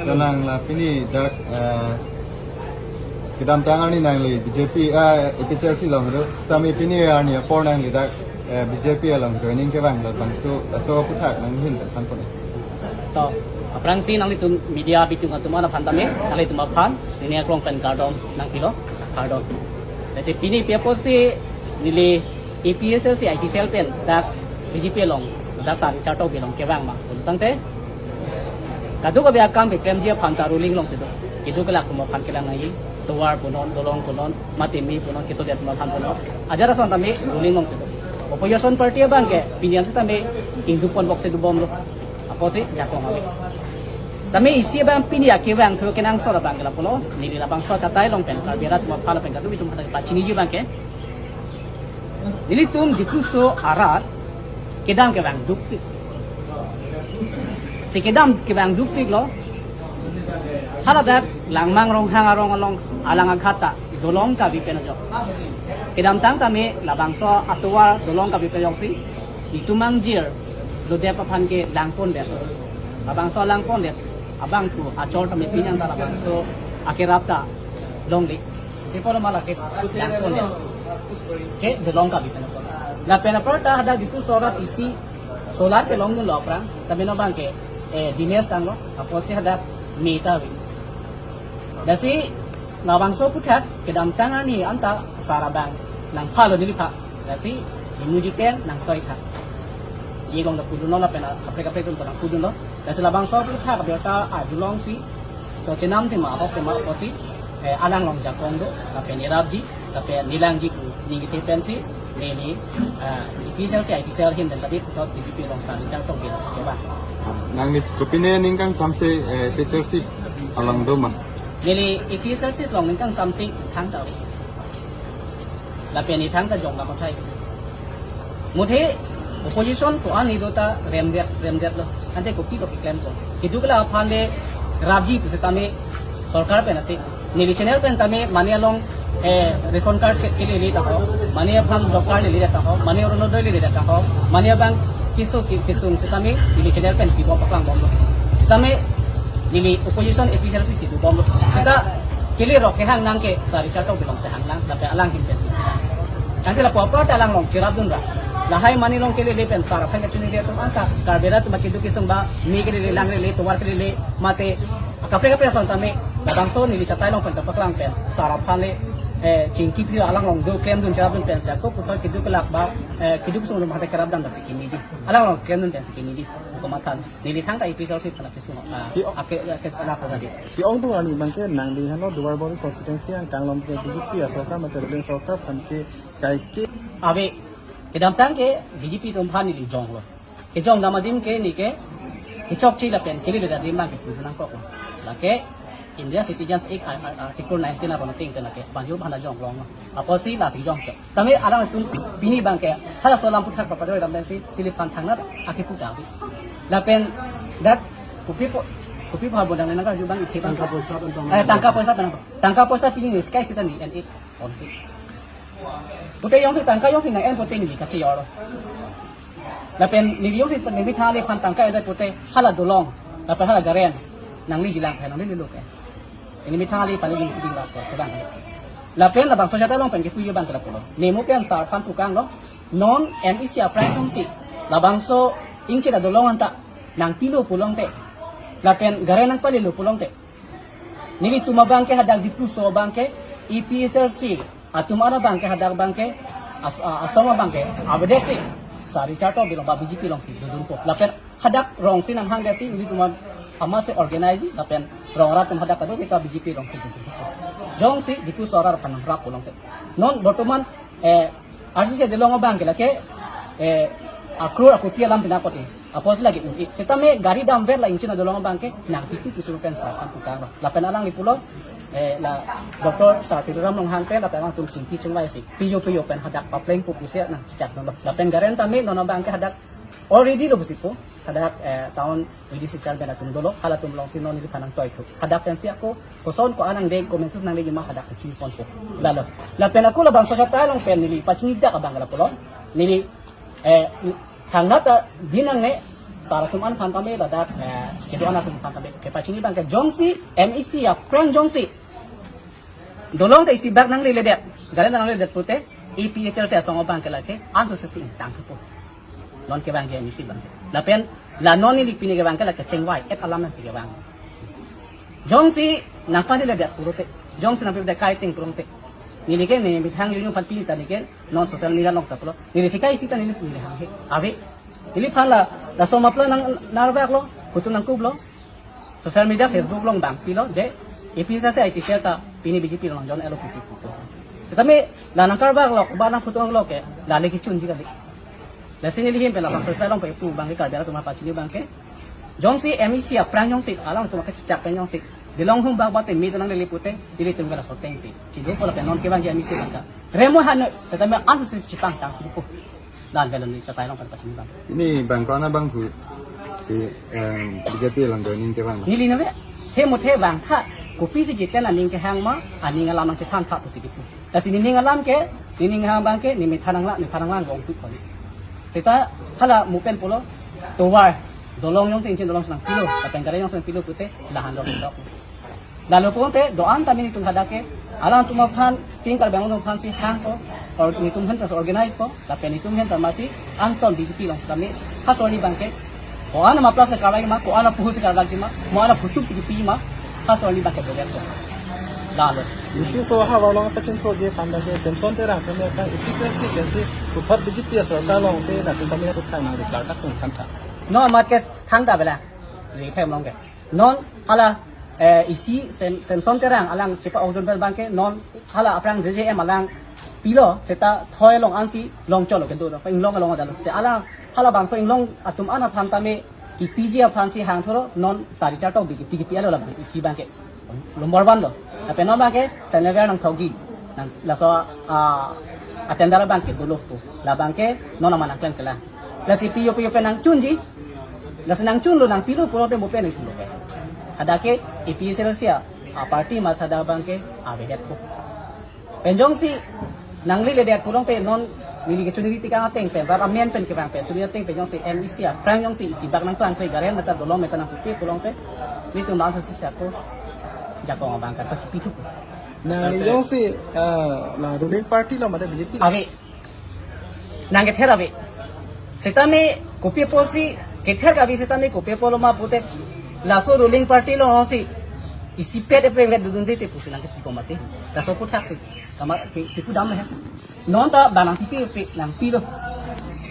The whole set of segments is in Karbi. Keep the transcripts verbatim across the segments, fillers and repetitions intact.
Nang la pini dak, eh, kedamtang arni nangli B J P, eh, A P H L C along do. Sitame pini arni apor nangli dak, eh, B J P along joining kevang labangso, laso aphuthak nanghin than pon. To, aphrangsi nanglitum media bitung atum aphan tame, nanglitum aphan, neli aklong pen kardom nangpilo, kardom. Lasi pini pi apotsi neli A P H L C I T cell pen dak B J P along, dak Sir Richard Tokbi along kevang ma. Tangte, kadokave akam keklemji aphan ta ruling alongsi do. Keduk kelak atum aphan kelang nangji, tovar punon, dolong punon, mate me punon, keso det atum aphan punon. Ajat ason tame ruling alongsi do. Opposition party abangke, pini an sitame, ingduk ponbok si dobomlo. Apotsi jakong ave. Sitame isi abang pini akevang thu kenangsot abangke lapulo, neli labangso achatai along pen, Karbi arat atum aphan lapen kadokave atum aphan pachiniji abangke. Nelitum Diphu aso arat kedam kevang dukpik. Si kedam kevang dukpiklo. Haladak Langmang Ronghang arong along alang aghat ta dolong kabi pen ajok. Kedamtang tame labangso atovar dolong kabi pen ajok si itum angjir lodep aphan kelang pondet. Labangso lang pondet abang pu achor tame pini an ta labangso akerap ta longle. Ipo lo mala kelang pondet ke dolong kabi pen ajok. Lapen apar ta hadak Diphu aso arat isi solar kelongdunlo aphrang, tame non abangke, eh, dimes tanglo, apotsi hadak me ta ave. Lasi labangso aphuthak kedamtang arni anta Sir abang nangphalo neliphan. Lasi imu jiten nangtoitha. Ye along ta pudunlo lapen kaprek kaprek atum ta nangpudunlo. Lasi labangso aphuthak abirta arjulongsi, to chenam tema ahok tema apotsi, eh, alang along jakong do, lapen irapji, lapen nelangji pu ning kethe pensi, neli, ah, A P H L C I T cell ahin pen tadi puthot B J P along Sir Richard Tokbi kevang. Nangli kopine ning kangsamse, eh, A P H L C along do ma? Neli A P H L C along ning kangsamse thangta. Lapen ithang ta jong la kothai. Muthe opposition ko-an ido ta remdet, remdetlo. Ante kopi kopi klempo. Keduk kelak aphan le rapji pusitame sorkar pen ate. Neli channel pen tame mane along, eh, ration card ke, kelele ta ho. Mane aphan job card lele ta ho. Mane Orunodoi lele ta ho. Mane abang keso ke, kesung sitame neli channel pen pibom paklangbomlo. Sitame neli opposition A P H L C si dobomlo. Sita kele rok kehang nang ke Sir Richard Tokbi alongsi hang nang, lapen alang ahin pensi. Tangte lapu apar ta alang along cherapdun ra. Lahai mane along kelele pen Sir aphan kachinine atum anta, Karbi arat atum keduk kesung ba, me kelele, lang lele, tovar kelele, mate kaprek kaprek ason tame, labangso neli chatai along pen kapaklang pen Sir aphan le, eh, chingki phir alang along do klemdun cherapdun pensi ako puthot keduk kelak ba, eh, keduk kesung atum hadak kerapdam ta si kemeji. Alang along klemdun pensi kemeji. Komathan. Neli thangta A P H L C aphan kesung, ah, Ki- ake, ake, last tadi. Ki-ongdung arni abangke nangli henlo Duarbagori constituency angkang along ke B J P asorkar mate ruling sorkar aphan ke kaike. Ave, kedamtang ke B J P atum aphan neli jonglo. Kejongdam adim ke neli ke kechokche lapen keledet adim abangke pu nangkoklo. Lake India Citizens Act, ar-, ar-, Article nineteen arong ting ke lake banjul bhana jonglong. Apotsi lasi jong ke. Tame alanglitum pini abangke halaso alam aphuthak papadoi dam pensi neliphan thangnat akepu ta ave. Lapen dak kopi po, kopi pha bodang nang karju abang ike abang. Tangka poisa pen tong. Eh, tangka poisa pen. Tangka poisa pini neli sky sita neli en-e. Onti. Pute jongsi tangka jongsi nang-en pute neli kachejor. Lapen neli jongsi neli methang aliphan tangka en-e pute hala dolong. Lapen hala garen. Nangli jilang pen nangli leluk ke. Neli methang aliphan neli keding bak ke, kedang. Lapen labangso achatai along pen kepu abang ke lapulo. Nemu pen Sir aphan pukanglo. Non M A C aphrang atumsi labangso ingchina dolong anta nangpilo pulote, lapen garen nangpalelo pulote, nelitum abangke hadak Diphu aso abangke A P H L C atum an abangke hadak abangke as-, a-, asong abangke avedetsi Sir Richard Tokbi along ba B J P alongsi dodunpo. Lapen hadak rongsi nanghangdetsi nelitum an amatsi organize lapen rong arat atum hadak kadokave ta B J P alongsi dodunpo. Jongsi Diphu aso arat aphan nangrap pulote, non bortoman, eh, R C C dolong abangke lake, eh, akror akoti alam pinakoti. Apotsi lake un-e. Sitame gari damver la ingchina dolong abangke nangpipi pusuru pen Sir aphan pukanglo. Lapen alangli pulo, eh, la Doctor Sir Tuliram Ronghang pen lapen alangtum chingki chingvaisi. Piyo piyo pen hadak paplengpo pusi nangchechakdunlo. Lapen garen tame non abangke hadak already lo pusi pu. Hadak, eh, town V D C chairman atum dolo, halatum alongsi non neliphan nangtoithu. Hadak pensi ako, koson ko-an nangdeng, komantu nangdengji ma hadak si chiniponpo. Lalo. Lapen ako labangso achatai along pen neli pachinidak abang lapulo. Neli, eh, thangnat ta di nangne, Sar atum an aphan tame ladak, eh, kedo-an atum aphan tame kepachini abang ke jongsi M E C aphrang jongsi dolong ta isi bak nangleledet, gari nangleledet pute, A P H L C asong abang ke lake anso sesi ingtang thupo. Non kevangji M E C abang ke. Lapen la non neli pini kevang ke lake chengvai-et alam nangsi kevang. Jongsi nangpaledet pulote, jongsi nangpaledet kai ting pulote, neli ke ne methang yunyu aphan pini ta neli ke non social media along ta pulo. Neli sikai sita neli neli hanghe. Ave. Neliphan la, laso mapla nang narveklo, kutu nangkuplo. Social media, Facebook along bang pilo, je A P H L C I T cell ta pini B J P along join-lo pusi pupo. Tetapi la nangkarbaklo, ba nangphuthunlo ke, la le kechunji kali. Lasi neli ahin pen labangso asai along pen pu abang ke Karbi atum aphan pachini abang ke. Jongsi M E C aphrang jongsi, alangtum kechak pen jongsi, dolong hum bak bate mi tonang lele pute, ilitum ke laso atengsi. Chiduk pola pen non kevangji M E C abang ke. Remo han, setame ansi chipangtang thupo. Dan belon ni chatai along pen pachini abang. Ini bang kona bang pu si, em, B J P along joining kevang. Neli nave, he muthe bang tha, kopisi jiten aning kehang ma, aning alam nangchethan tha pusi kipu. Lasi nening alam ke, nening hang abang ke, ne methan nanglang, methan nanglang bong tu kali. Seta hala mupen pulo, tovar, dolong jongsi ingchin dolongsi nangpilo, lapen gari jongsi nangpilo pute, lahan dong sok. Lalu pute, do-an tame netum hadak ke, alangtum aphan, Team Karbi Anglong aphansi hangpo, or netum aphan organize po, lapen netum aphan tame si, angton B J P along setame, ha sorli abang ke, ko-an mapla si karlai ma, ko-an puhu si karlai ma, mo-an phutup si kipi ma, ha sorli abang ke doget po. Lalu. Itu so ha walong apa chin throje panda ke Samson Terang sami akan efficiency ke si kupat B J P asor kalong si na tu kami sukha nang di kartak tung kanta. No market thang da bela. Ri thai mong ke. Non hala, eh, isi Sem-, Samson Terang alang chepa-ong dun pen abang ke non hala aphrang J J M alang pilo seta thoi along ansi long cholo kedo. Inglong along adalo. Se alang hala bangso inglong atum an aphan tame kipiji aphansi hang thuro non sari char tok bigi pigi pi alo labang isi abang ke. Number one do. Lapen non abang ke senior nangthokji. Nang laso, ah, atender abang ke dolo pu. Labang ke non aman nangklem kelang. Lasi piyo piyo pen nangchunji. Lasi nangchunlo nangpilo pulote mo pen nangchunlo ke. Hadak ke A P H L C aparty masa dak abang ke avedet po. Pen jongsi nangleledet pulote non neli ke chuniri tikang ateng pen, rat amen pen kevang pen, chuniri ateng pen jongsi M E C aphrang jongsi isi bak nangklang pe gari meta dolong meta nangpupe pulote, netum bangso sisi ako jakong abang ke pachipi thupo. Nangli jongsi, eh, la ruling party lo mate B J P? Ave. Nang kether ave. Setame kopi apotsi kether kave setame kopi apot lo ma pute laso ruling party alongsi isipet epre vet dudun dete pusi nang kepi ko mate. Laso aputhaksi. Kamar pi, pipu dam he. Non ta bang nangpipi pi nangpilo.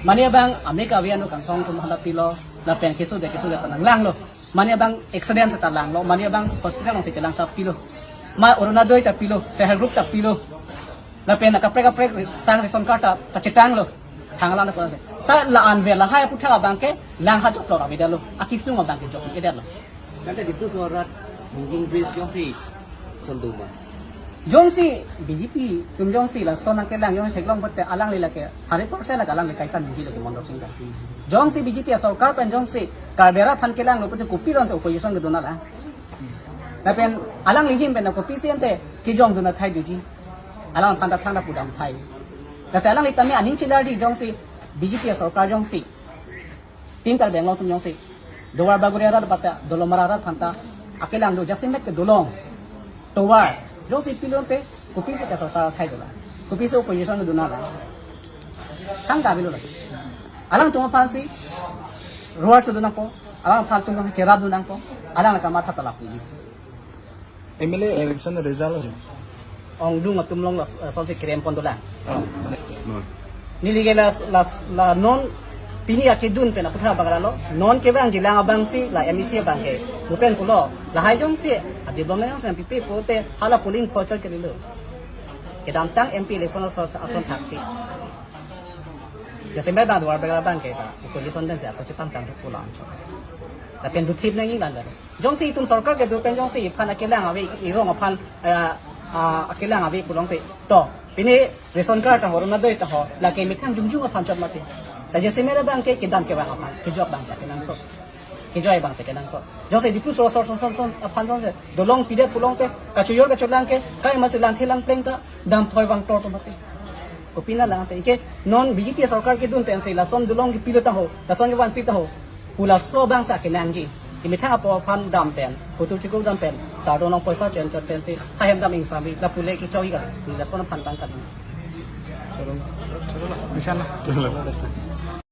Mane abang ame kave anu kangthong atum hala pilo. Lapen keso de keso de ta nanglanglo. Mane abang accident ta langlo. Mane abang hospital alongsi chelang ta pilo. Ma Orunodoi ta pilo. Self help group ta pilo. Lapen kaprek kaprek sang ration card ta pachetanglo. Thang lang ta. Ta la-an ver lahai aputhak abang ke lang ha joklo avedet lo. Akisung abang ke joklo edet lo. Kan ta Diphu sorat mungkin bridge jongsi sonduma. Jongsi B J P atum jongsi lason nangkelang jongsi theklong bote alangli lake hundred percent lake alangli kaitan ningje lake Mondol Singh ta. Jongsi B J P asorkar pen jongsi Karbi arat aphan kelanglo pute kopi lon te opposition kedun alang. Lapen alangli ahin pen kopisi ante kejong dun athai doji. Alangphan ta thangta pudam athai. Lasi alangli tame aning chelarji jongsi B J P asorkar jongsi Team Karbi Anglong atum jongsi Duarbagori arat bata Dolamara arat aphan ta akelang do jasemet ke dolong, tovar jongsi pilonte kopisi ke sorsar athai dolang, kopisi opposition dun alang. Thangta avelo la. Alangtum aphansi ruar sudun nangpo, alangphan atum cherap dun nangpo, alang kamatha talap niji. M L A election result ho. Ongdung atum along las-, eh, solsi kerem pon dolang. Oh. Neli ke las, las, la non pini akedun pen aputhak abang lalo. Non kevangjilang abangsi la M E C abang ke. Mupen pulo. Lahai jongsi a development jongsi pipe pute hala polling phochot ke lilo. Kedamtang M P election ason, ason thaksi. Jasemet bang Duarbagori abang ke ta opposition pensi ako chepangtang pulo anchot. Lapen duthip nangji abang. Jongsi itum sorkar kedo pen jongsi iphan akelang ave, irong aphan, eh, ah, akelang ave pulote. To, pini ration card ta ho, Orunodoi ta ho, lake methang jongjong aphan chot mati. Ta jasemet abang ke kedam kevang aphan, kejok abang sa kenangsot. Kejoi abang sa kenangsot. Jongsi Diphu sor sor sor sor sor aphan jongsi dolong pidet pulote, kachojor kacholang ke, kai masi langthe langpleng ta, dam phoi vang tor to mati. Kopina lang te, ke non B J P sorkar kedun pensi lason dolong kepilo ta ho, lason kevan pi ta ho. Pu laso abang si akenangji. Imethang apor aphan dam pen, putu chikuk dam pen, sar do nong poisa chen chot pensi, ha hem dam ingsam ri, lapu le kecho-i kali, laso aphan abang kali. Cholo, cholo la. Bisan la.